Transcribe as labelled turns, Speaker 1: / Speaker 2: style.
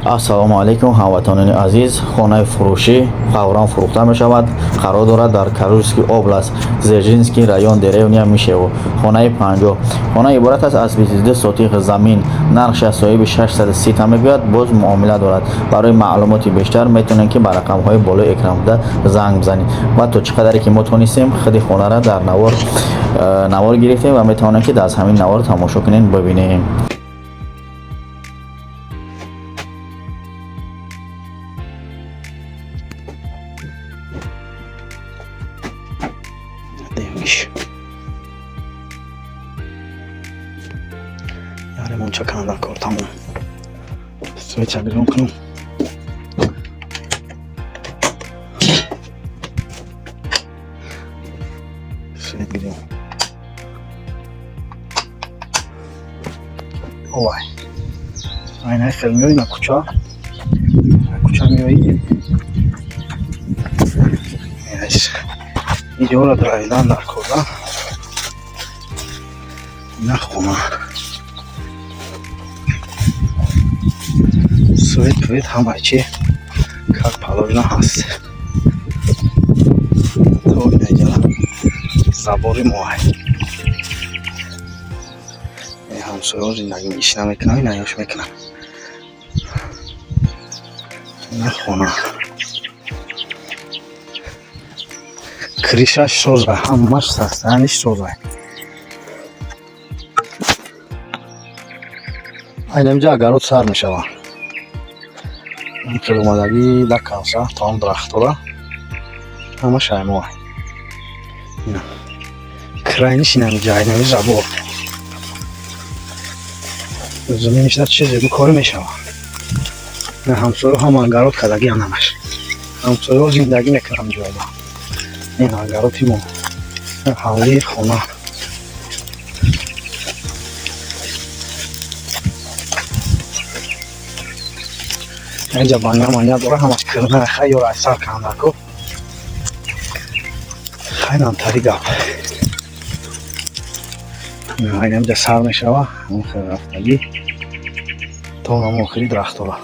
Speaker 1: Ассалому алайкум, ҳамватанони азиз. Хонаи фурӯшӣ фавран фурӯхта мешавад. Қарор дорад дар Калужский область, Дзержинский район, деревня Мишево, хонаи 50. Хона иборат аст аз 22 сотих замин. Нархш аз соҳиби 630 та мегӯяд, боз муомила дорад. Барои маълумоти бештар метавонед, ки ба рақамҳои болои экран буда занг бизанед. Ва то чӣ қадаре ки мо тонистем, худи хонара дар навор гирифтем ва метавонем, ки аз ҳамин навор тамошо кунед, бибинем.
Speaker 2: Demiş. Яремонча канада кор тамом. Свеча гирён кунам. Свет гирён. Овай. Айнай хел меои на кӯча. На кӯча меои. Иҷора дравидан дар кор, да? На хона. Свет, пвет, ҳама чи как положено ҳаст. То инаҷа забори моай. Ҳамсояҳо зиндагӣ ишна мекунам, инаёш мекунам. На хона. Крышаш соза, ҳамаш состояниш соза. Айнамҷа огород сар мешавад. Хел омадагӣ да канса, тамом дарахтора ҳама шаймоа. Крайниш инамиҷа, айнами забор. Заминишда чизе букорӣ мешавад. Ҳамсоё ҳама огород кардагиан ҳамаш. Ҳамсоёҳо зиндагӣ мекунанд ҷояда. Ин огороди мо. Ҳавлии хона. Инҷа баня маня дора, ҳамаш кирна, хай ёр ай сар кандаку. Хай намтари гап. Айнамҷа сар мешава, ҳамон хел рафтагӣ то ҳамон охири дарахтора.